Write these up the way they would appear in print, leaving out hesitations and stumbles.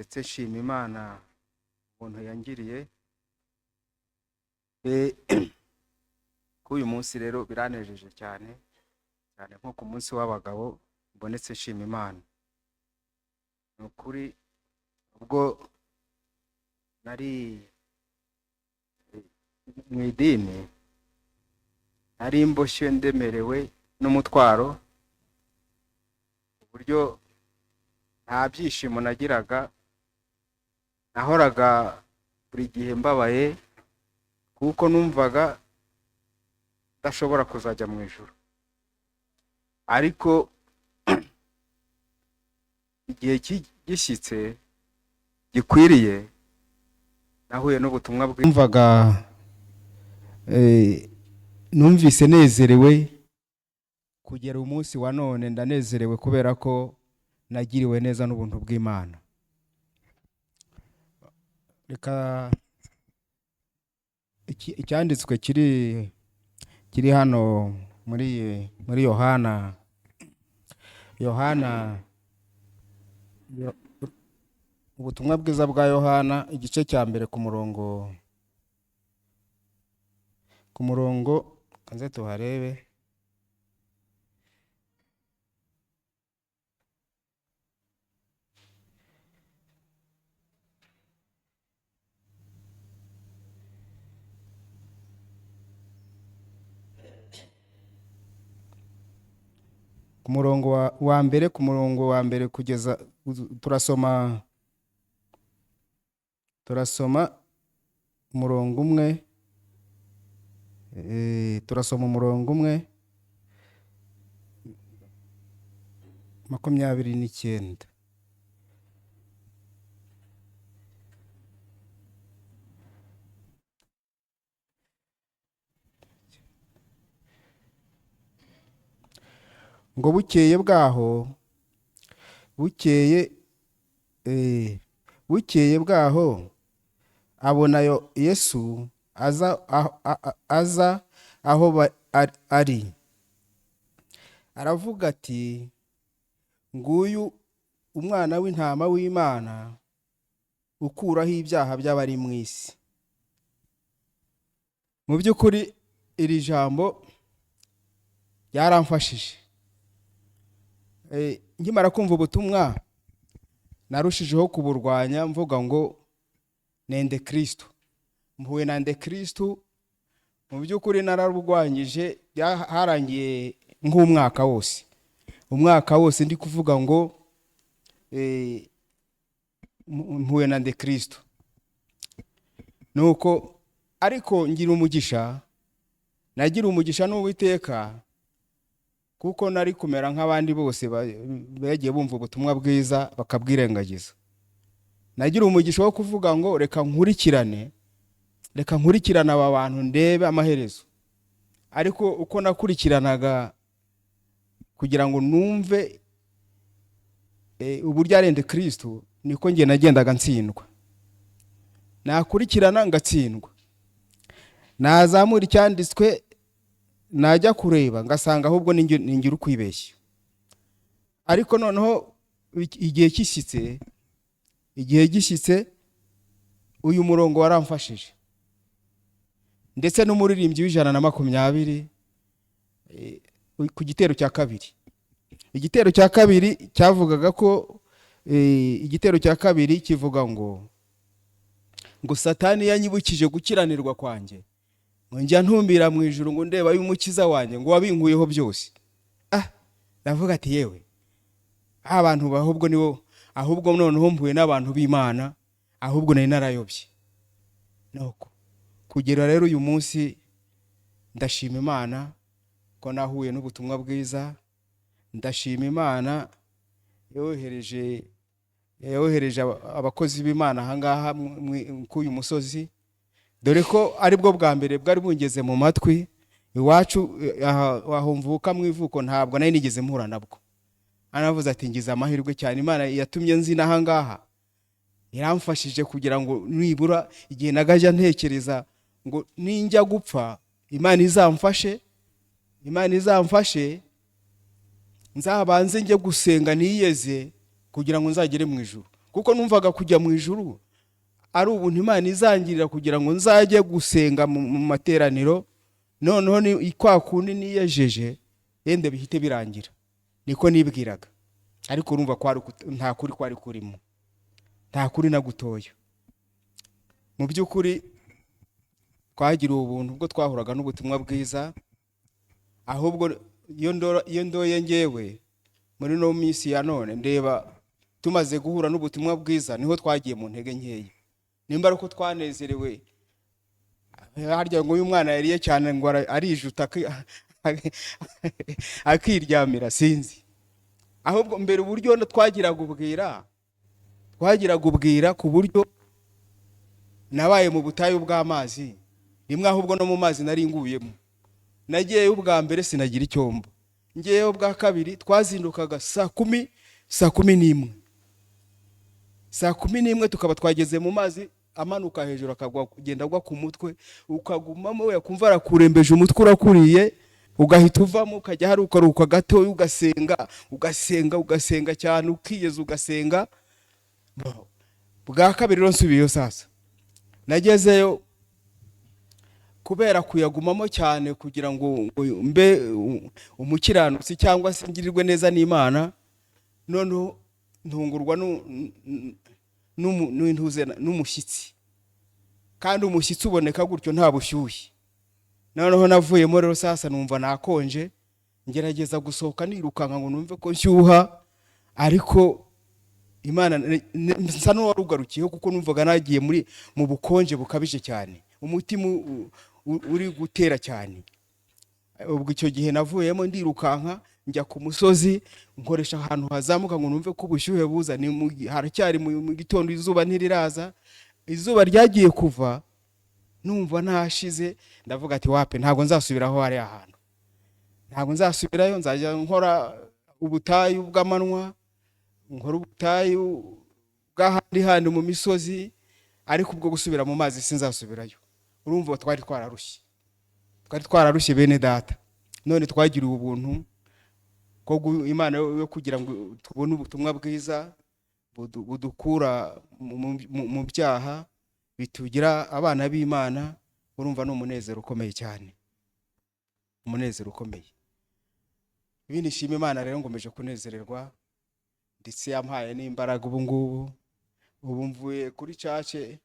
Ndetse nshima Imana ubuntu yangiriye. Kuri uyu munsi rero biranejeje cyane cyane, nko ku munsi w'abagabo mbonetse nshima Imana. Ni ukuri, ubwo nari mu idini, nari mboshye, ndemerewe n'umutwaro, uburyo nta byishimo nagiraga. Nahoraga buri gihe mbabaye kuko numvaga ndashobora kuzajya mu ijuru. Ariko igihe gishyitse gikwiriye, nahuye n'ubutumwa bwumvaga, numvise nezerewe. Kugera umunsi wa none ndanezerewe kubera ko nagiriwe neza n'ubuntu bw'Imana. Reka icyanditswe kiri hano muri Yohana, ubutumwa bwiza bwa Yohana, igice cya mbere, ku murongo, kanze tuharebe. Ku murongo wa mbere, ku murongo wa mbere kugeza, turasoma umurongo umwe, turasoma umurongo umwe, 29. Ngo bukeye bwaho, bukeye bwaho abona Yesu aza aho ari, aravuga ati: "Nguyu umwana w'intama w'Imana ukuraho ibyaha by'abari mu isi." Mu by'ukuri iri jambo ryaramfashije. Nkimara kumva ubutumwa, narushijeho kuburwanya, mvuga ngo nende Kristo, mpuye na nde Kristo. Mu by'ukuri nararwanyije, harangiye nk'umwaka wose, umwaka wose ndi kuvuga ngo mpuye na nde Kristo. Nuko ariko ngira umugisha, nagira umugisha n'Uwiteka, kuko nari kumera nk'abandi bose bagiye bumva ubutumwa bwiza bakabwirengagiza. Nagira umugisha wo kuvuga ngo reka nkurikirane, reka nkurikirane aba bantu ndebe amaherezo. Ariko uko nakurikiranaga kugira ngo numve uburyo arende Kristo, niko njye nagendaga ntsindwa. Nakurikirana ngatsindwa, nazamura icyanditswe, najya kureba ngasanga ahubwo ninjye uri kwibeshya. Ariko noneho igihe gishyitse, uyu murongo waramfashije, ndetse n'umuririmbyi w'120, ku gitero cya kabiri. Igitero cya kabiri cyavugaga ko, igitero cya kabiri kivuga ngo Satani yanyibukije gukiranirwa kwanjye, ngo njya ntumbira mu ijuru, ngo ndeba y'Umukiza wanjye, ngo wabinkuyeho byose. Ndavuga ati: "Yewe, abantu ahubwo nibo, ahubwo noneho mpuye n'abantu b'Imana, ahubwo nari narayobye." Nuko kugera rero uyu munsi ndashima Imana ko nahuye n'ubutumwa bwiza. Ndashima Imana yohereje abakozi b'Imana ahangaha k'uyu musozi, dore ko aribwo bwa mbere bwari bungeze mu matwi. Iwacu, aho mvuka mu ivuko, ntabwo nari nigeze mpura nabwo. Aravuze ati: "Ngize amahirwe cyane, Imana yatumye nzina ahangaha, iramfashije kugira ngo nibura igihe nagajya ntekereza ngo ninjya gupfa, Imana izamfashe, Imana izamfashe nzabanze njye gusenga niyeze kugira ngo nzagere mu ijuru." Kuko numvaga kujya mu ijuru ari ubuntu Imana izangirira kugira ngo nzajye gusenga mu materaniro, noneho ni kwa kundi niyejeje, yenda bihite birangira. Niko nibwiraga. Ariko urumva kwari nta kuri kwari kurimo, nta kuri na gutoya. Mu by'ukuri twagiriwe ubuntu ubwo twahuraga n'ubutumwa bwiza. Ahubwo iyo ndoye ngewe muri no minsi ya none, ndeba tumaze guhura n'ubutumwa bwiza niho twagiye mu ntege nkeya. Nimba ari uko twanezerewe, harya ngo uyu mwana yariye cyane ngo arijuta akiryamira, sinzi. Ahubwo mbere uburyo twagiraga ubwira ku buryo nabaye mu butayu bw'amazi rimwe, ahubwo no mu mazi nari nguyemo. Nagiyeyo ubwa mbere sinagira icyombo, ngeyeyo bwa kabiri twazindukaga saa 10, saa 11, saa 11 tukaba twageze mu mazi amanuka hejuru, akagwa, kugenda agwa ku mutwe, ukagumamo, yakumva arakurembeje umutwe urakuriye, ugahita uvamo, ukajya hari ukaruhuka gatoya, ugasenga, ugasenga, ugasenga cyane, ukiyeza, ugasenga. Bwa kabiri rero nsubiyeyo sasa, nagezeyo kubera kuyagumamo cyane kugira ngo mbe umukiranutsi cyangwa se ngirirwe neza n'Imana. Noneho ntungurwa n'umushyitsi, kandi umushyitsi uboneka gutyo nta bushyuhe. Noneho navuyemo rero sasa numva nakonje, ngerageza gusohoka nirukanka ngo numve ko nshyuha, ariko Imana nsa n'uwarugarukiyeho, kuko numvaga nagiye muri mu bukonje bukabije cyane, umutima uri gutera cyane. Ubwo icyo gihe navuyemo ndirukanka njya ku musozi, nkoresha ahantu hazamuka ngo numve ko ubushyuhe buza. Haracyari mu gitondo, izuba ntiriraza. Izuba ryagiye kuva numva nashize. Ndavuga ati: "Wape, ntabwo nzasubiraho hariya hantu, ntabwo nzasubirayo. Nzajya nkora ubutayu bw'amanywa, nkora ubutayu bw'ahandi handi mu misozi, ariko ubwo gusubira mu mazi sinzasubirayo." Urumva twari twararushye, twari twararushye, bene data. None twagiriwe ubuntu ko Imana yo kugira ngo tubone ubutumwa bwiza budukura mu byaha, bitugira abana b'Imana. Urumva ni umunezero ukomeye cyane, umunezero ukomeye. Ibindi nshima Imana rero, ngomeje kunezererwa, ndetse yampaye n'imbaraga ubu ngubu. Ubu mvuye kuri cace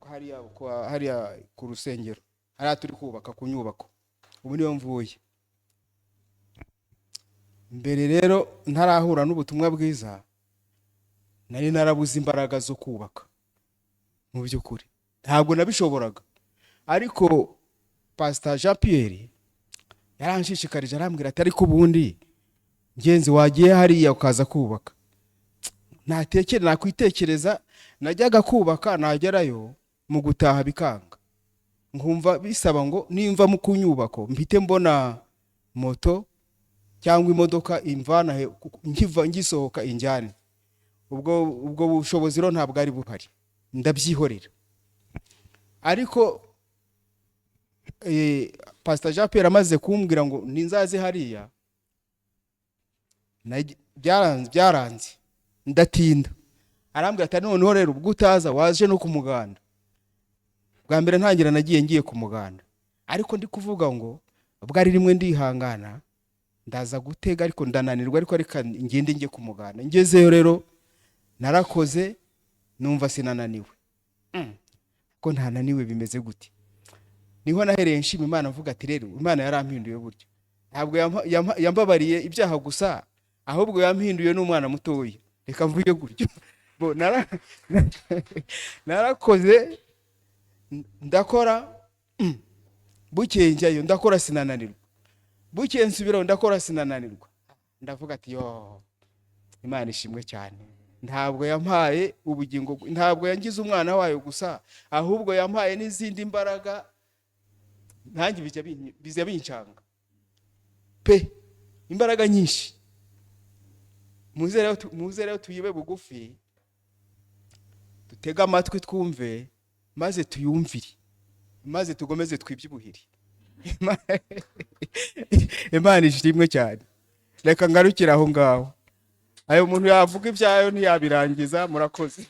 hariya ku rusengero, hariya turi kubaka ku nyubako, ubu niyo mvuye. Mbere rero ntarahura n'ubutumwa bwiza, nari narabuze imbaraga zo kubaka. Mu by'ukuri ntabwo nabishoboraga, ariko Pastor Jean Pierre yaranshishikarije, arambwira ati: "Ariko ubundi ngenzi wagiye hariya ukaza kubaka?" Natekere nakwitekereza, najyaga kubaka, nagerayo mu gutaha bikanga, nkumva bisaba ngo nimva mu ku nyubako mpite mbona moto cyangwa imodoka imvana nkiva ngisohoka injyane. Ubwo bushobozi rero ntabwo ari buhari, ndabyihorera. Ariko Pastor Jean Pierre amaze kumbwira ngo ninzaze hariya, byaranze, byaranze, ndatinda. Arambwira ati: "Noneho rero ubwo utaza, waje no ku muganda." Bwa mbere ntangira nagiye ngiye ku muganda, ariko ndi kuvuga ngo ubwo ari rimwe ndihangana, ndaza gutega, ariko ndananirwa, ariko reka ngende njye ku muganda. Ngezeyo rero narakoze, numva sinananiwe. Ko ntananiwe bimeze gute? Niho nahereye nshima Imana, mvuga ati: "Rero Imana yarampinduye buryo, ntabwo yambabariye ibyaha gusa, ahubwo yampinduye n'umwana mutoya." Reka mvuge gutyo. Bo, narakoze, ndakora, bukeye njyayo ndakora sinananirwa, bukeye nsubirayo ndakora sinananirwa. Ndavuga ati: "Yo, Imana ishimwe cyane! Ntabwo yampaye ubugingo, ntabwo yangize umwana wayo gusa, ahubwo yampaye n'izindi mbaraga." Nanjye bijya bincanga pe, imbaraga nyinshi. Muze rero tuyibe bugufi, dutege amatwi twumve, maze tuyumvire, maze tugomeze twibyibuhire. Imana ishimwe cyane. Reka ngarukire aho ngaho. Ayo muntu yavuga ibyayo ntiyabirangiza. Murakoze.